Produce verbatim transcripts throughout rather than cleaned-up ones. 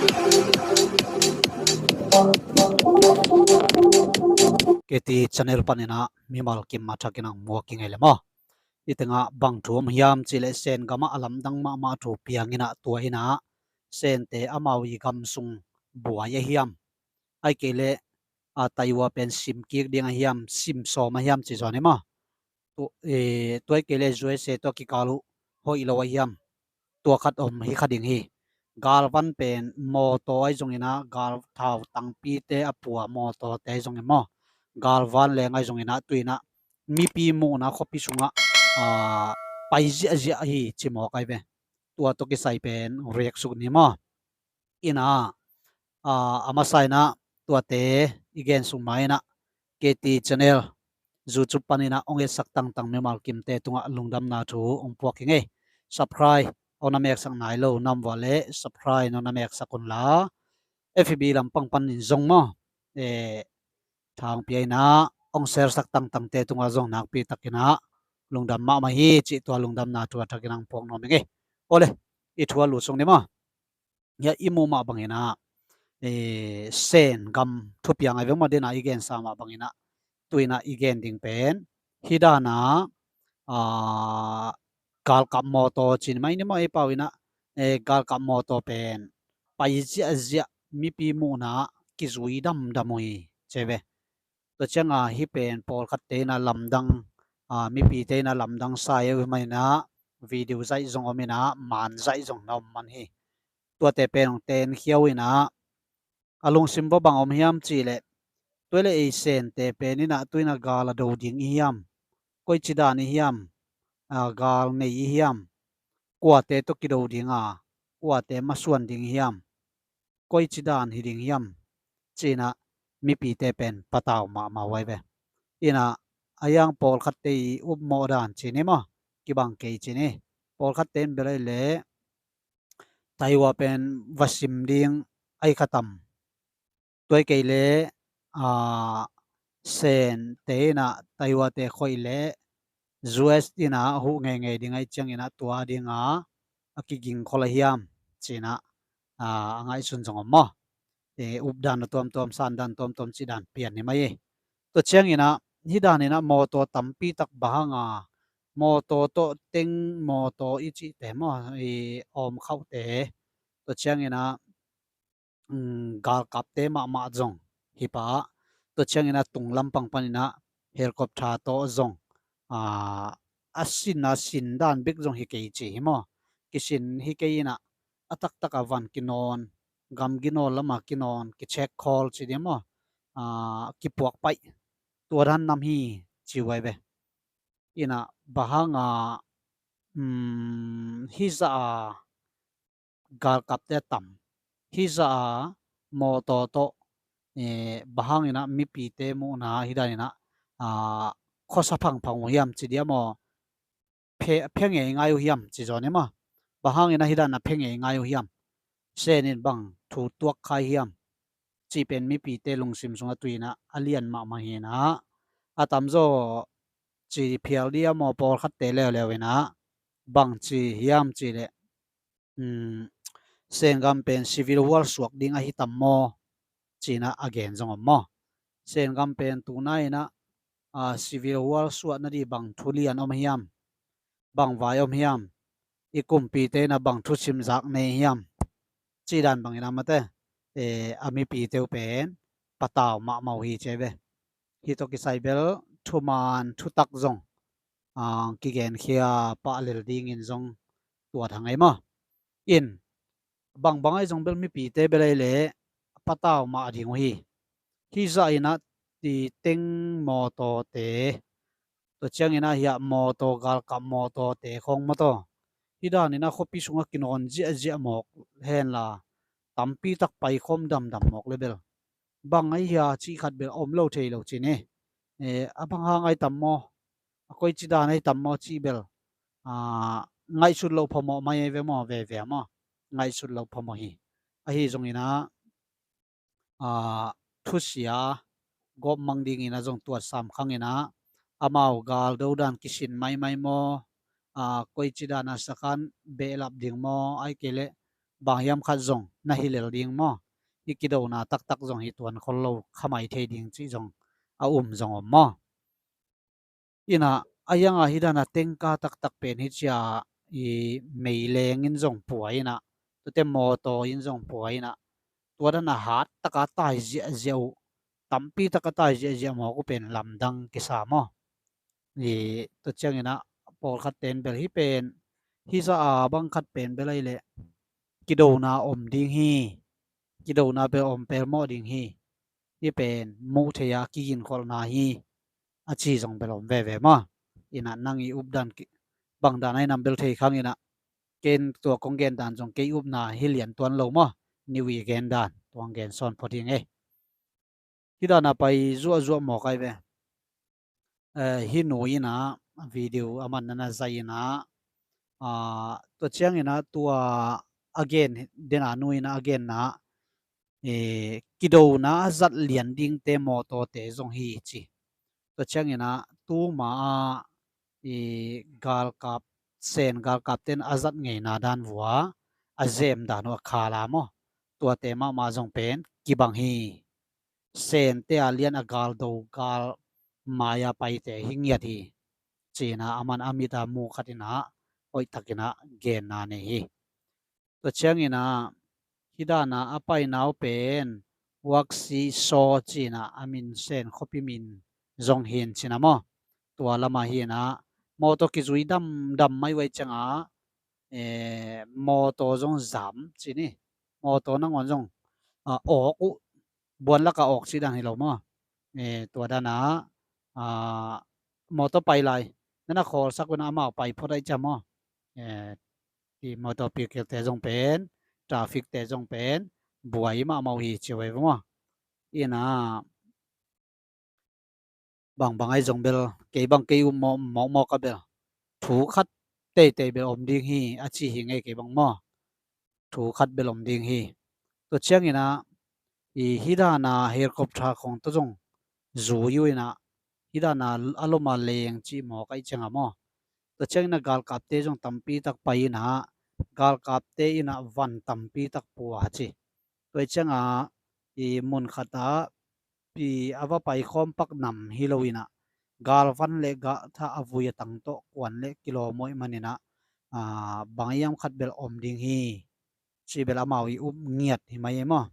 K T channel panin ah mimal kim a thakin ang muak i ngei le maw? I tengah bang thu om hiam cih leh Sen gamah a lamdang mahmah thu piang in ah tua in ah Sente amau i gam sung buai a hiam? Ai kei leh a Taiwan pen sim kik ding a hiam, sim sawm a hiam ci zaw ni maw? Tu, eh, tua ai kei leh U S A tua kikal uh hoih lo a hiam? Tua khat om hi kha ding hi. Galvan pen mawtaw ai zongin ah, gal thau tangpite a pua mawtawte ai zongin maw? Galvan leng ai zongin ah, tu in ah mipi muhna khuapi sungah, ah, pai ziahziah hi ci mawk ai ve. Tua tawh kisai pen react suk ni maw? In ah, ah, a masa in ah tuate i gen suk ma in ah K T channel YouTube panin ah hong etsak tangtang mimal kimte tungah lungdamna thu hong puak hi ngei. Subscribe hong na meksak nai lo na om vua leh subscribe hong na meksak un la, F B lampang panin zong maw, eh, tha hong pia in ah hong share sak tangtangte tungah zong nakpi takin ah lungdam mahmah hi cih tua lungdamna thu a thakin ah hong puak nuam hi ngei. Awle, i thu a lut sung ni maw? Hia i muh mah bangin ah, eh, Sen gam thupiang ai ve maw, den a i gensa mah bangin ah tu in ah i gen ding pen hi dan a, ah, galkap mawtaw ci ni mai ni maw, ei pau in ah, eh, galkap mawtaw pen pai ziahziah, mipi muhna kizui damdam uh hi ci ve. Tua ciang a hih pen pawlkhatte in ah lamdang, ah, mipite in ah lamdang sa uh hi mai in ah video zaih zong om in ah man zaih zong na om man hi. Tuate pen hong tenkhia uh in ah a lungsim vua bang om hiam cih leh, tua leh ei Sente pen in ah tu in ah gal a do ding i hiam? Koici dan i hiam? Ah, gal nei i hiam? Kuate tawh kido ding a, kuate masuan ding i hiam? Koici dan hi ding hiam? Ci in ah mipite pen patau mahmah uh ai ve. In ah a hiang pawlkhatte i upmawh dan ci ni maw, kibang kei ci ni. Pawlkhatte in bel ai leh Taiwan pen va sim ding ai kha tam. Tua ai kei leh, ah, Sente in ah Taiwan te khoih leh U S in ah huh ngeingei ding ai ciangin ah tua ding a a kiging khol a hiam ci in ah, ah, a ngaihsun zong om maw? Eh, updan a tuamtuam, sandan tuamtuam cih dan pian hi mai hi. Tua ciangin ah hih dan in ah mawtaw tampi tak bang hang a, mawtaw tawh teng mawtaw i cihte maw, i awmkhauhte, tua ciangin ah, um, galkapte mahmah zong hi pah. Tua ciangin ah tung lampang panin ah helicopter tawh zong, ah, a sin a sin dan bek zong hi kei ci hi maw? Kisin hi kei in ah a taktak a van kinawn, gam ginawn lam a kinawn, kichek khawl ci ding maw? Ah, kipuak paih, tua dan nam hi ci uh ai ve. In ah bang hang a, um, hih zah a galkapte a tam, hih zah a mawtaw tawh, eh, bang hang in ah mipite muhna hih dan in ah, ah, khuasa phangphang uh hiam ci ding maw? Phe, phe ngeingai uh hiam ci zaw ni maw? Bang hang in ah hih dan a phe ngeingai uh hiam? Sen in bang thu tuak kha hiam? Cih pen mipite lungsim sungah tu in ah a lian mahmah hi in ah, a tamzaw ci phial ding maw, pawlkhatte leuleu in ah bang ci hiam cih leh, um, Sen gam pen civil war suak ding ahi tam maw? Ci in ah a gen zong om maw? Sen gam pen tu in ah, ah, civil war suak nading bang thu lian om hiam? Bang vai om hiam? I kumpite in ah bang thusim zak nei hiam? Cih dan bangin ah mate, eh, a mipite uh pen patau mahmah uh hi ci ai ve. Hih tawh kisai bel thuman thutak zong, ah, kigenkhia pah lel dingin zong tua thang ai maw? In, bangbang ai zong bel mipite bel ai leh patau mah ding uh hi. Hih zah in ah ti teng mawtawte, tua ciangin ah hiah mawtaw, galkap mawtawte khawng mawtaw, hih dan in ah khuapi sungah kinawn ziahziah mawk henla, tampi tak paikhawm damdam mawk le bel, bang ai hia cih khat bel om lo thei lo ci ni. Eh, a bang hang ai tam maw, a koici dan ai tam maw cih bel, ah, ngaihsut loh phamawh mai ai ve maw, veve maw, ngaihsut loh phamawh hi. Ahi zongin ah, ah, thusia gawpmang dingin ah zong tuat sam khangin ah, amau galdo dan kisin maimai maw, ah, koici dan a sakhan behlap ding maw, ai kei leh bang hiam khat zong na hi lel ding maw? I kidona taktak zong hi tuan khol lo kha mai thei ding cih zong a um zong om maw? Inah a ianga hi dana tengka taktak pen hi cia i meileng in zong pua inah, tuate mawtaw in zong pua inah, tua dana hat taka tai ziahziah uh, tampi taka tai ziahziah mawk uh pen lamdang kisa maw? I tua cianginah pawlkhat ten bel hi pen hi za a bang khat pen bel ahi leh kidona om ding hi, kidona bel om pelmawh ding hi, hi pen muh thei a kiginkholhna hi, a ci zong bel om veve maw? Inah nang i updan bangdan ahi nam bel thei khang inah ken tua kong gendan zong kei upna hi lian tuan lo maw? Niu i gendan tuang gen sawn phot hi ngei. Hi dana pai zuahzuah mawk ai ve. Hi nu inah video a man nana zai inah tua cianginah tua a gen dena nu inah a genna kidona a zat lian dingte mawtawte zong hi ci. Tua cianginah tuma ah i galkap, Sen galkapten a zat ngeina dan vua a zem dan uh a khala maw? Tuate mahmah zong pen kibang hi. Sente a lian a galdo gal mai-a paite hi ngiat hi. Cina a man a mit a mu khat inah hoihtakinah genna nei hi. Tua cianginah hi dana a painau pen Waksi Saw cina a min Sen khuapi min zong hin cina maw? Tua lama hinah mawtaw kizui damdam mai uai cianga mawtaw zong zam cini. Mawtaw nangawn zong awk uh, buan laka awk cih dan hi lo maw? Tua dana mawtaw pai lai nana khawlsak unah amau pai phot aih cia maw? Ti mawtaw pikilte zong pen, trafficte zong pen buai mahmah uh hi ci uai ve maw? Inah bangbang ahi zong bel kei bang kei um mawkmawk a bel thu khat teitei bel om ding hi a ci hi ngei kei bang maw? Thu khat bel om ding hi. Tua cianginah i hi dana helicopter khong tawh zong zui uh inah hi dana a loma leng cih mawk aih cianga maw? Tua cianginah galkapte zong tampi tak pai inah galkapte inah van tampi tak pua ci. Tua cianga i mun khatah pi a va paikhawm pak nam hi lo inah galvan le gahthah a vui a tang tawh kuan le kilawm uh ih maninah bang hiam khat bel om ding hi. Ci bel amau i up ngiat hi mai ei maw?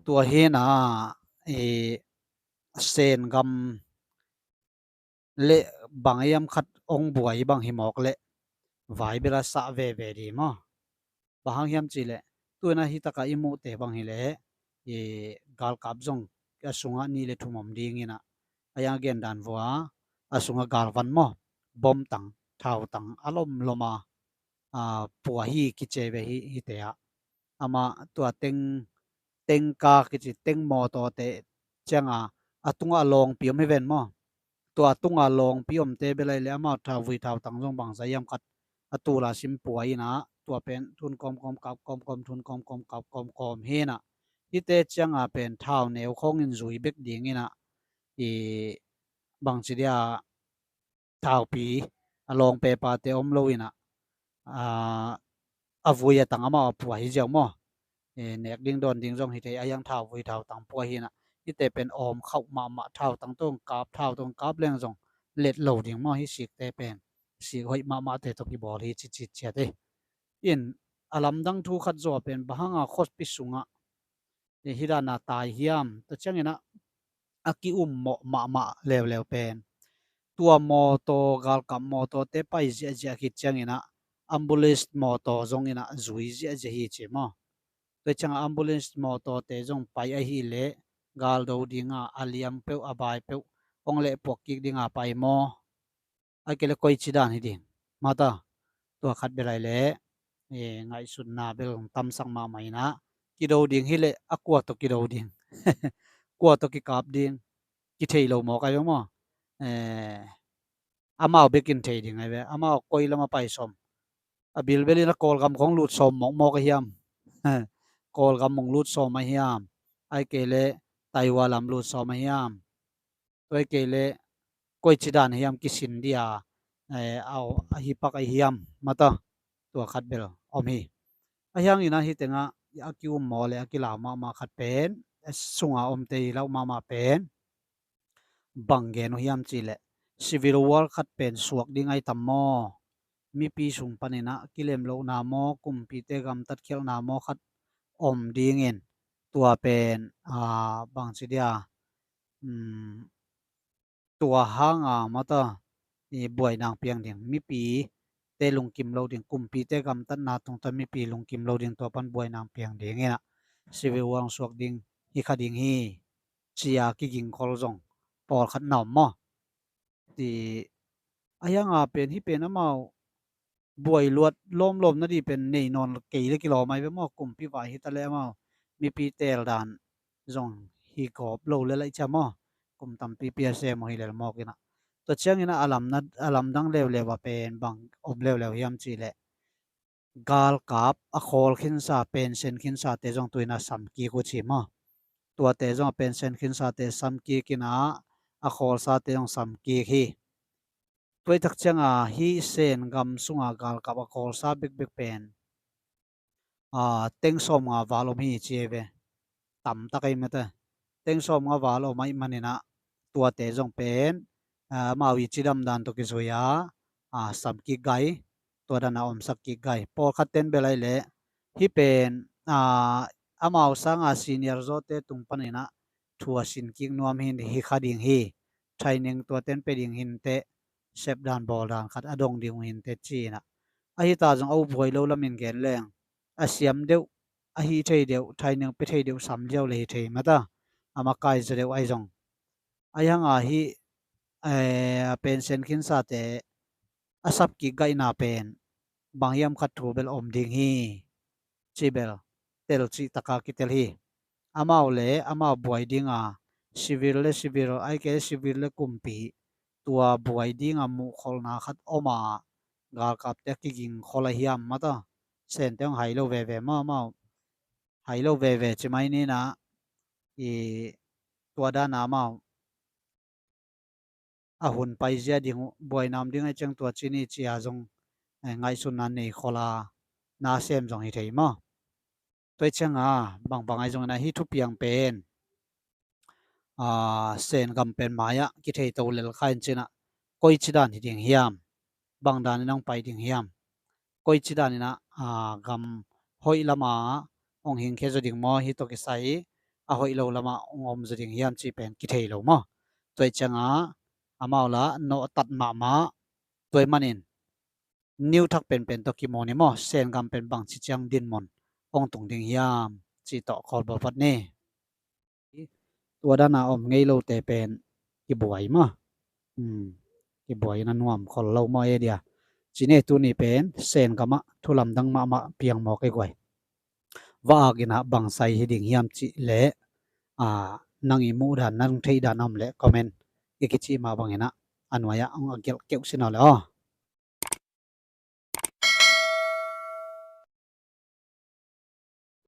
Tua hinah i Sen gam le bang hiam khat ong buai bang hi mawk leh vai bela sah veve di maw? Bang hang hiam cihleh tuina hi taka i muhte bang hileh i galkap zong a sungah nih le thum om ding inah a yang a gendan vua a sungah galvan maw, bom tang, thau tang a lomloma pua hi kice ve hi hite ah. Amah tua teng tengka kici teng mawtawte cianga a tungah a lawngpi om hi ven maw? Tua a tunga lawngpi omte bel aih le amau thauvui thautang zong bangza hiam khat a tula sim pua inah tua pen thun kawmkawm kap kawmkawm thun kawmkawm kap kawmkawm hinah hite cianga pen thau neu khawngin zui bek ding inah i bangci dia thaupi a lawng pepate om lo inah a vui a tang amau a pua hi ziau maw? Nek ding dawn ding zong hi thei a hiang thauvui thautang pua hinah hite pen awm khauh mahmah thautang tawng kap thau tawng kap leng zong let lo ding maw? Hi sikte pen sik hoih mahmahte tawh kibawl hi cicit ciat hi. In a lamdang thu khat zaw pen bang hanga khuapi sungah hi dana tai hiam? Tua cianginah a ki-um mawh mahmah leuleu pen tua mawtaw galkap mawtawte pai ziahziah khit cianginah ambulance mawtaw zonginah zui ziahziah hi ci maw? Tua ciangah ambulance mawtawte zong pai ahih leh galdo dinga a liam peuh a bai peuh hong lehpuak kik dinga pai maw? Ai kei le koici dan hi ding mata tua khat bel ai le ngaihsutna bel tamsak mahmah inah kido ding hileh a kua tawh kido ding kua tawh kikap ding kithei lo mawk ai ve maw? Amau bekin thei ding ai ve amau koi lama pai sawm a bilbel in a Kawlgam khong lut sawm mawkmawk a hiam? Kawlgam mong lut sawm a hiam? Ai kei le Taiwan lam lut sawm a hiam? Tua hi kei le koici dan hiam kisin dia a hi pak a hiam mata tua khat bel om hi. Ahi hangin ah hih tengah a ki-um maw le a kilau mahmah khat pen, sunga omte i lauh mahmah pen bang gen uh hiam cih leh, civil war khat pen suak ding ahi tam maw? Mipi sung panin ah kilem lohna maw, kumpite gamtat khialhna maw khat om dingin, tua pen, aa, bangci dia, um, tua hanga mata, i buaina piang ding, mipite lungkim lo ding, kumpite gamtatna tungtawn mipi lungkim lo ding, tua pan buaina piang dingin ah civil war suak ding hi kha ding hi, ci-a kigingkhol zong pawlkhat na om maw? Ti, ahi hanga pen hih pen amau buai luat lawmlawm nading pen nei nawn kei le kilawm ahi ve maw? Kumpi vai hi ta le amau mipi teel dan zong hi gawp lo le laih cia maw? Kum tampi pia se maw hi lel mawk in ah. Tua ciangin ah a lamna, a lamdang leuleu a pen bang om leuleu hiam cih leh, galkap a khawl khinsa, pension khinsate zong tu in ah samkik uh ci maw? Tuate zong a pension khinsate samkik in ah a khawlsate zong samkik hi. Tua i tak cianga hih Sen gam sunga galkap a khawlsa bekbek pen, aa, teng sawmnga val om hi ci hi ve. Tamtak ahi mate. Teng sawmnga val om ahih manin ah tuate zong pen, aa, amau i cidam dan tawh kizui a, aa, samkik gai, tua dan a omsak kik gai. Pawlkhat ten bel ahih leh hih pen, aa, amau sanga senior zawte tung panin ah thu a sin kik nuam hi, hi kha ding hi. Training tua ten pe ding hi inteh, sep dan bawl dan khat a dong ding uh hi inteh ci in ah. Ahi ta zong a buai lo lamin gen leng, a siam deuh, a hi thei deuh, training pe thei deuh, sam liau le hi thei mata, a makai zaw deuh ahi zong. Ahi hanga hih, eh, a pension khinsate a sap kik gaihna pen bang hiam khat thu bel om ding hi. Ci bel tel cih taka kitel hi. Amau le amau buai dinga, civil le civil, ahih kei le civil le kumpi, tua buai dinga muhkholhna khat om a, galkapte a kigingkhol a hiam mata, Sente hong hai lo veve maw amau? Hai lo veve ci mai ni in ah, i tua dan a amau a hun paizia ding uh, buaina om ding ahih ciang tua ci ni ci-a zong, eh, ngaihsutna nei khol a, na sem zong hi thei maw? Tua i cianga bangbang ahi zongin ah hih thupiang pen, aa, Sen gam pen mai-ah kithei to lel kha in ci in ah, koici dan hi ding hiam? Bang danin hong pai ding hiam? Koici danin ah, aa, gam hoih lama hong hingkhia zaw ding maw, hih tawh kisai a hoih lo lama hong om zaw ding hiam cih pen kithei lo maw? Tua i cianga amau la nawhtat mahmah, tua i manin niu thak penpen tawh kimu ni maw, Sen gam pen bangci ciang dinmun hong tung ding hiam cih tawh khawl bawlpat ni. Tua dana om ngei lote pen kibuai maw? Hmm. Kibuai na nuam khol lo maw e dia. Ci ni, tuni pen Sen gamah thu lamdang mahmah piang mawk ei guai. Va-ak in ah bang sai hi ding hiam cih leh, aa, nang i muh dan, nang theih dan a om leh comment i kicih mah bangin ah a nuai-ah hong a gelh keuh sin aw le aw.